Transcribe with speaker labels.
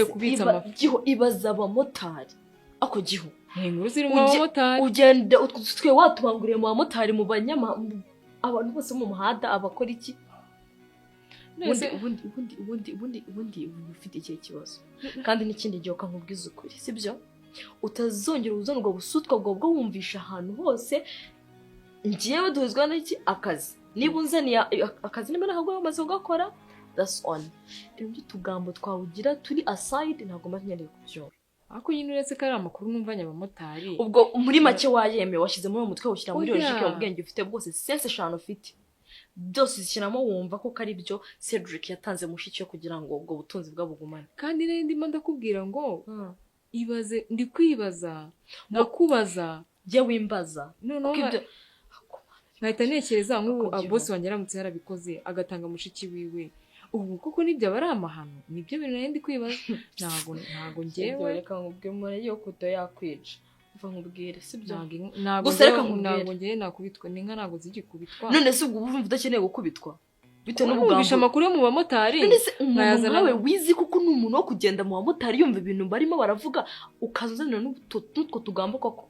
Speaker 1: Kubitsa amafaranga.
Speaker 2: Giho, ibaza abamotari ako, Giho.
Speaker 1: Ni inkuru zirimo abamotari.
Speaker 2: Ugenda utwo twe watubanguriye mu bamotari, mu banyama, abantu bose bo mu muhanda, abakora iki?
Speaker 1: None
Speaker 2: Ubundi ubundi ubundi ubundi ubundi ubundi ufite ikihe kibazo? Kandi n'ikindi gihe ukankubwiza ukuri, sibyo? Utazongera uzana ubwo busutwa bwawe bwo wumvisha ahantu hose. Ngewe duhuzwa n'iki? Akazi. Niba unzaniye akazi, niba ntabwo wamaze kugakora, that's on. Ibintu by'utugambo twawugira turi aside, ntabwo mba nkeneye kubyumva.
Speaker 1: Ariko nyine uretse ko ari amakuru numvanye abamotari.
Speaker 2: Ubwo muri make wayemewe, washyize muri uwo mutwe, ushyira muri
Speaker 1: Oya.
Speaker 2: logique, mu bwenge ufite bwose, sense eshanu ufite byose uzishyiramo, wumva ko ari byo Cedric yatanze mushiki we kugira ngo ubwo butunzi bwabugumane.
Speaker 1: Kandi rero ndimo ndakubwira ngo ibaze, ndi kwibaza, nkakubaza.
Speaker 2: Jye wimbaza.
Speaker 1: Noneho
Speaker 2: Kuko ibyo
Speaker 1: nkahita ntekereza nk'ubu
Speaker 2: Kuko
Speaker 1: boss wanjye aramutse yarabikoze, agatanga mushiki wiwe, ubu koko nibyo aba ari amahano? Nibyo bintu nari ndi kwibaza. Ntabwo njyewe
Speaker 2: Reka nkubwire, umuntu iyo kuto yakwica. Mva nkubwire, sibyo?
Speaker 1: Ntabwo
Speaker 2: Gusa reka nkubwire.
Speaker 1: Ntabwo njyewe nakubitwa n'inka, ntabwo zigikubitwa.
Speaker 2: None se ubwo uba udakeneye gukubitwa bitewe
Speaker 1: numvishe
Speaker 2: n'ubugambo?
Speaker 1: Amakuru yo mu bamotari
Speaker 2: None se umuntu
Speaker 1: nkayazana
Speaker 2: nkawe wizi kuko ni umuntu wo kugenda mu bamotari, yumva ibintu barimo baravuga, ukaza uzanira n'utwo tugambo koko?